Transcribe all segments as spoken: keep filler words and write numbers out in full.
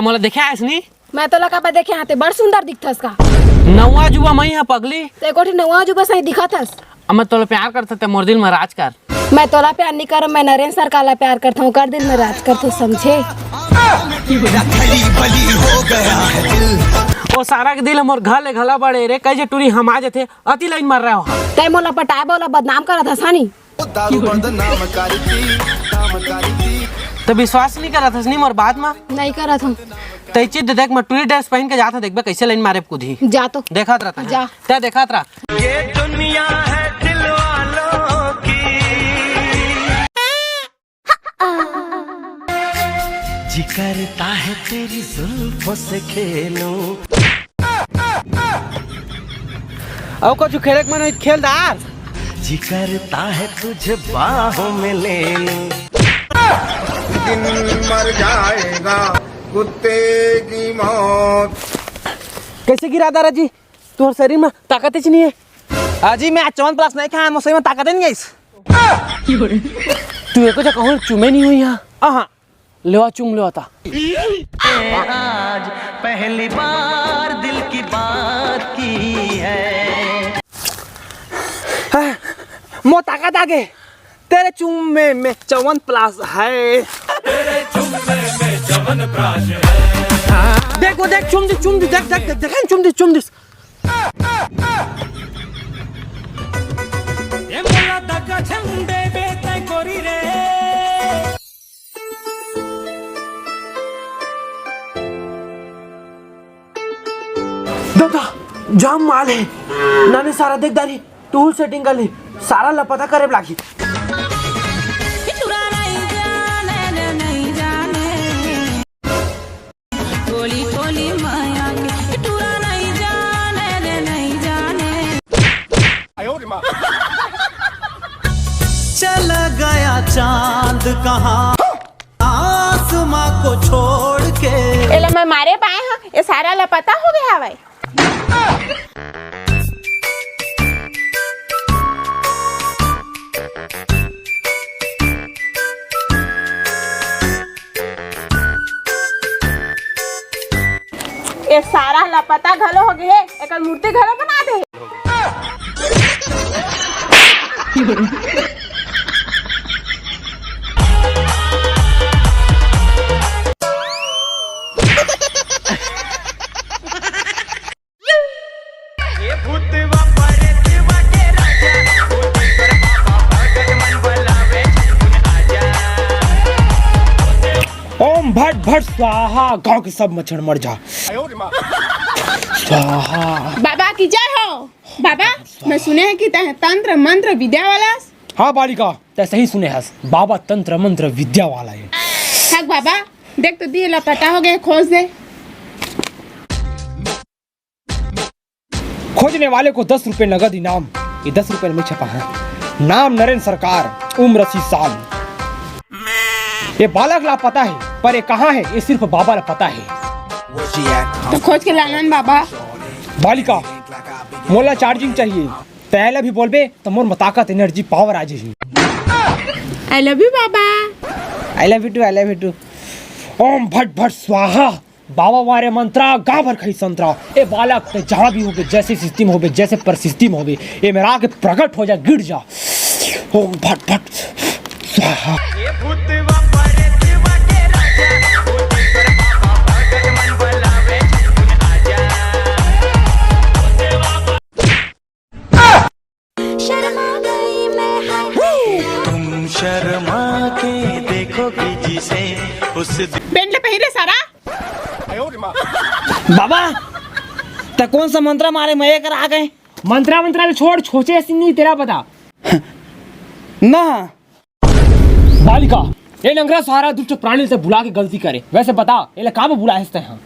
मोला देखे आयस नी? मैं तोला काबर देखे हां, ते बड़ सुंदर दिखथस का? नवा जुबा मई हा पगली। ते कोठी नवा जुबा सही दिखत हस। अब मैं तोला प्यार करथों, ते मोर दिल में राज कर। मैं तोला प्यार नहीं करंव, मैं नरेंद्र सरकार ला प्यार करथों, ओकर दिल में राज करथों, समझे? ओ सारा के दिल मोर घर ले घला बड़े रे, कहे जे टूरी हम आ जथे, अति लाइन मार रहा हो। तै मोला पटाए बर ओला बदनाम करत हस हां नी? दारू बदनाम करती, नाम करती। तो विश्वास नहीं करत हस नी मोर बात मा? नहीं करत हंव। तै चीज देख, मैं टूरी ड्रेस पहन के जात हंव, देखबे कैसे लाइन मारे कूदही। जा तो। देखत रह तैं। जा। तैं देखत रह। ये दुनिया है दिल वालों की। जी करता है तेरी जुल्फों से खेलूं। अउ कुछ खेले के मन होही त खेल डार। जी करता है तुझे बाहों में ले लूं। दिन मर जाएगा कुत्ते की मौत। कैसे गिरा दारा जी? तोर शरीर में ताकत ही नहीं है। अजी, मैं आज चौवन प्लस नहीं खाया, मोर शरीर में ताकत ही नहीं है। तू एको जगह कहूं चूमे नहीं होही हां। आहा, लेवा चूम लेवा ता। आज पहली बार दिल की बात की है। हाँ, मोर ताकत आगे। तेरे चूमे में चौवन प्लस है। तेरे चूमे में चौवन प्लस है। देख वो देख, चूम दिस, चूम दिस, देख, देख, देख, देख, चूम दिस, चूम दिस। ए मोला दगा झंडे बेते कोरी रे। दादा, जाम माल हे। नाने सारा देख डारी, टूल सेटिंग कर ले, सारा ला पता करे लागही। गोली गोली माया के टूरा नहीं जाने रे, नहीं जाने। चला गया चांद कहाँ आसमां को छोड़ के। एला मैं मारे पाए हंव, ये सारा ला पता हो गया हवय। ए सारा ला पता घलो हो गे हे, एकर मूर्ति घलो बना दे। ओम भट भट स्वाहा, गांव के सब मच्छर मर जा। स्वाहा। बाबा की जय हो। बाबा, मैं सुने हंव कि तैं तंत्र मंत्र विद्या वाला हस। हाँ बालिका, तैं सही सुने हस, बाबा तंत्र मंत्र विद्या वाला हे। हक बाबा, देख तो दिए ला पता हो गे, खोज दे। खोजने वाले को दस रुपए नगद इनाम। ये दस रुपए में छपा है। नाम नरेंद्र सरकार, उम्र अस्सी साल। ये बालक ला पता हे, पर ये कहाँ हे, ये सिर्फ बाबा ला पता हे। तो खोज के लाना न बाबा। बालिका, मोला चार्जिंग चाहिए। तैं I love you बोलबे त मोर म ताकत, एनर्जी, पावर आ जाही। I love you Baba. I love you too, I love you too। ओम भट भट स्वाहा। बाबा मारे मंत्रा, गांव भर खाही संतरा। ए बालक, तैं जहां भी होबे, जैसे स्थिति में होबे, जैसे परिस्थिति में होबे, ए मेर आके प्रकट हो जा, गिर जा। ओम भट भट स्वाहा। शर्मा गई मैं, हाय। तुम शर्मा के देखोगी जिसे, उस दिन पेंट ले पहिरे सारा। बाबा, तैं कोन सा मंत्रा मारे, मैं एकर आ गे। मंत्रा मंत्रा ल छोड़, छोचे असन नहीं तेरा पता। ना। बालिका, ए नंगरा सारा दुष्ट प्राणी ल तैं बुला के गलती करे। वैसे बता, एला काबर बुलाए हस तैं हा?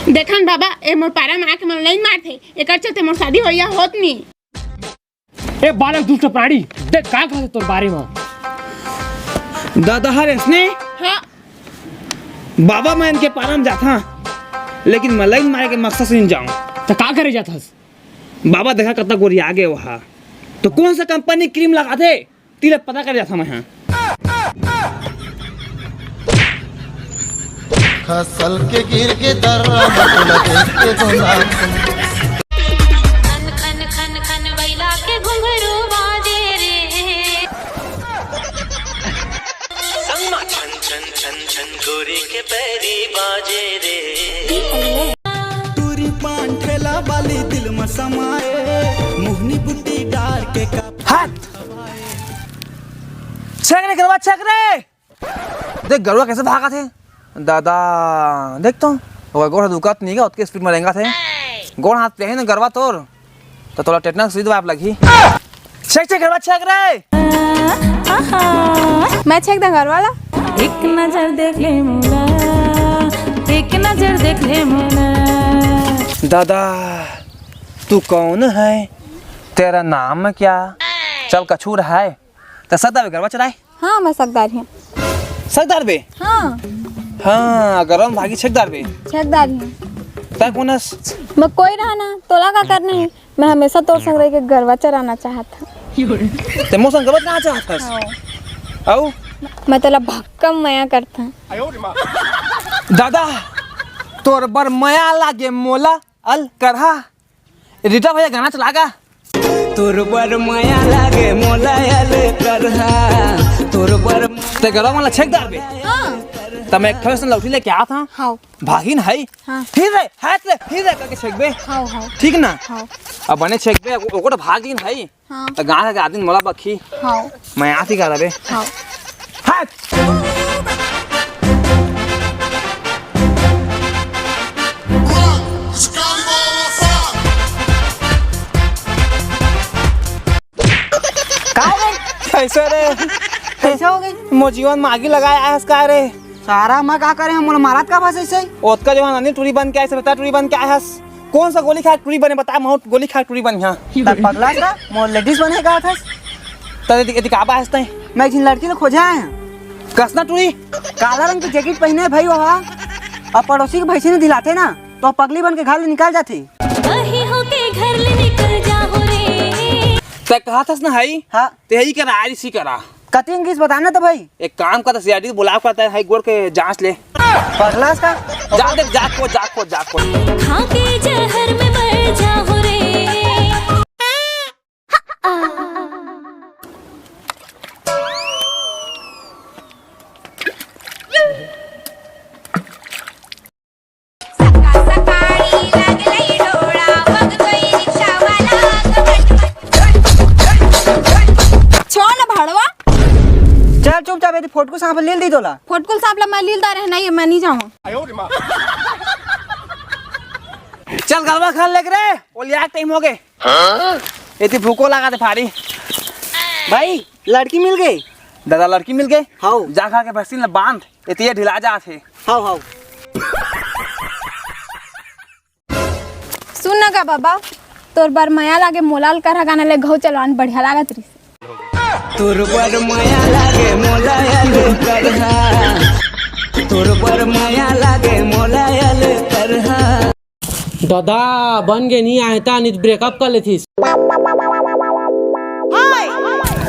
देखन बाबा, ए मोर पारा म आके मोला लाइन मारथे, एकर चलते मोर शादी होइया होत नी। ए बालक दुष्ट प्राणी, देख का कहत हे तोर बारे म। दादा हर इसने? हाँ। बाबा, मैं इनके पारा म जाथा, लेकिन मैं लाइन मारे के मकसद से नहीं जाऊँ। त का करे जाथस? बाबा, देखा कतका गोरी आगे वहा। त कोन सा कंपनी क्रीम लगाथे? तेला पता करे जाथा मैं हा। फसल के गिर के दर्रा में तोला देख के गुलाब फूल। खन खन खन खन बैला के घुंघरू बाजे रे। संगमा छन छन छन छन गोरी के पैरी बाजे रे। टूरी पान ठेला वाली दिल में समाए, मोहनी बुट्टी डार के का हाथ। छेक रे गरवा, छेक रे। देख गरवा कैसे भागत हे। दादा, देख तो, ओकर गोड़ दुखत नहीं गा, ओतके स्पीड में रेंगत हे। गोड़ हाथ पे है ना गरवा तोर, तो तोला टेटनस सुई दवाई लगही। छेक, छेक, गरवा छेक रे। मैं छेक दंग गरवा ला। एक नजर देख ले मोला, एक नजर देख ले मोला। दादा, तू कौन है? तेरा नाम क्या? चल कछूर है। त सदा गरवा चराए। हाँ, मैं सकदार हूँ। सकदार बे? हाँ। हाँ, अगर हम भागी छेकदार बे। छेकदार हूँ। तै कोन हस? मैं कोई रहा ना, तोला का करना है? मैं हमेशा तोर संग रह के गरवा चराना चाहत हूँ। ते मोर संग गरवा चराना चाहत हस? हाँ। अउ? मैं तोला भक्कम मया करता हूँ। दादा, तोर बर मया लागे मोला अल करहा। रीटा भैया गाना चला गा। तोर बर मया लागे मोला अल करहा, तोर बर ते गरवा मन ला छेकदार बे। हाँ। त मैं एक ठो अइसन लौठी लेके आत हूँ। हाँ। भागिन है। हाँ। फिर रे, हाथ रे, फिर रे करके छेकबे। हाँ, हाँ। ठीक ना? हाँ। अब बने छेकबे, ओ-, ओको तो भागिन है। हाँ। त गाँव के आदमी मोला बकही। हाँ। मैं आती का रबे। हाँ। हट। का हो गई? कैसे रे? कैसे हो गई? मोर जीवन में आगी लगाए आए हस का रे? सारा मैं का करे हूँ, मोला मारत का बस ऐसे ही? ओतका जो है ना, टूरी बन के आए से बता, टूरी बन के आए हस। कौन सा गोली खा टूरी बने, बता, महूँ गोली खा टूरी बन यहाँ। त पगला का, मोर लेडीज बने का था? त एती, एती का बा हस तैं? मैं एक झिन लड़की ल खोजे आए हूँ। कस ना टूरी? काला रंग के जैकेट पहने है भाई वो हा। अब पड़ोसी के भैंसी ने दिलाते ना, तो पगली बन के घर ले निकल जाती। अही होके घर ले निकल जाहूँ रे। तैं कहा थस ना हई? हाँ। ते हई करा, आरिसी करा। कतिन किस बताना तो भाई। एक काम कर, सीआईडी बुला के तैं हई गोड़ के जांच ले। पगला हस का? जा देख, जा को, जा को, जा को। खा के जहर में मर जाहूँ रे। छोड़ ना भड़वा। चल चुपचाप, एती फोटकू सांप लील दी तोला। फोटकुल सांप ला मैं लील दा रहे नहीं, मैं नहीं जाऊँ। चल गलवा खान लेके रे, ओलिया टाइम हो गए। एती भूको लगा दे फारी। भाई, लड़की मिल गई। दादा, लड़की मिल गई? हाउ। जा खा के भैंसिन ला बांध, एती ये ढिला जात हे। How, how. सुन ना का बाबा, तोर बर मया लागे मोला अल करहा गाना ले घऊ चलवान बढ़िया लागत रहिस। तोर बर मया लागे मोला अल करहा, तोर बर मया लागे मोला अल करहा। दादा, बन गे नी आय त, नित ब्रेकअप कर लेथिस।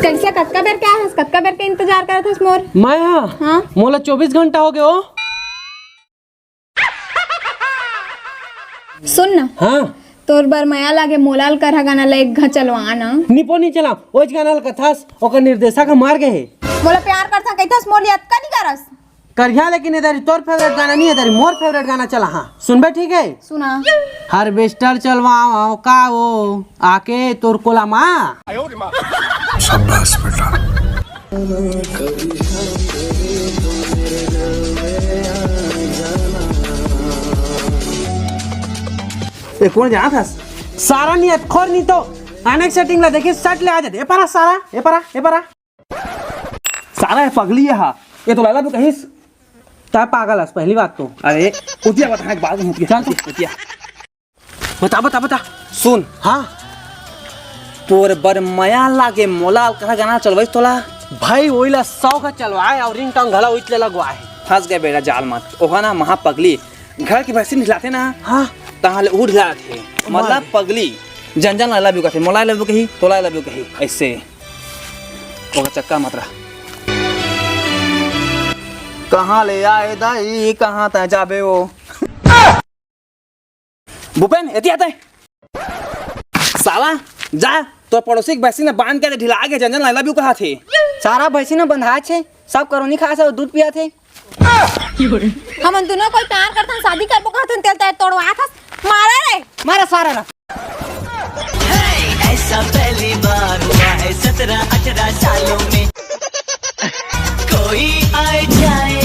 कैसे, कतका बेर के आय हस, कतका बेर के इंतजार करत हस मोर? मैं हा? हाँ। मोला चौबीस घंटा हो गए हो। सुन ना। हाँ। तोर बर मया लागे मोला अल करहा गाना ला एक घा चलवा ना। निपो नी चला, ओइच गाना ला कथस, ओकर निर्देशक ह मार गए हे। मोला प्यार करथा कहिथस, मोर लिए अतका नी करस। करिहा, लेकिन ए दरी तोर फेवरेट गाना नहीं, ए दरी मोर फेवरेट गाना चला। हाँ, सुनबे, ठीक है? सुना। हार्वेस्टर चलवाओ का वो आके तोर कोला मा। शाबाश बेटा। ए, कौन जाना था? सारा नहीं, खोर नहीं तो अनेक सेटिंग ला देखी, सट ले आ जाते। ए पारा सारा, ए पारा, ए पारा। सारा है पगली है, हा। ये तो लैला भी कहिस, तै पागल हस, पहली बात तो। अरे, उतिया बता, एक बात नहीं, उतिया, चल तो। उतिया। बता, बता, बता। सुन। हाँ। तोर बर मया लागे मोला, अल करहा गाना चलवाइस तोला। भाई, वही ला सौ का चलवाए और रिंगटोन घला उइच ले लगवाए। फंस गए बेटा जाल मत। ओहा ना महा पगली। घर की भैंसी नहलाते ना। हाँ। तहाँ ले उठ जाते। मतलब पगली। जन जन ला I love you कहते। मोला I love you कही, तोला I love you कही। ऐसे। ओकर चक्का मत रह। कहाँ ले आए दाई, कहाँ तैं जाबे वो? भूपेन, एती आते। साला, जा, तोर पड़ोसी के भैंसी ने बांध के ढिला के जंजन ला I love you कहा थे। सारा भैंसी ने बंधा छे, सब करोनी खा से दूध पिया थे। हमन दोनों कोई प्यार करथन, शादी करबो कहथन, तेल तैं तोड़वा थस, मारा रे। मारा सारा ला। ऐसा पहली बार हुआ है सत्रह अठारह सालों में। कोई आए जाए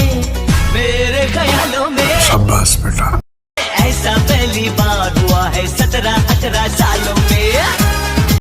मेरे ख्यालों में। शाबाश बेटा। ऐसा पहली बार हुआ है सत्रह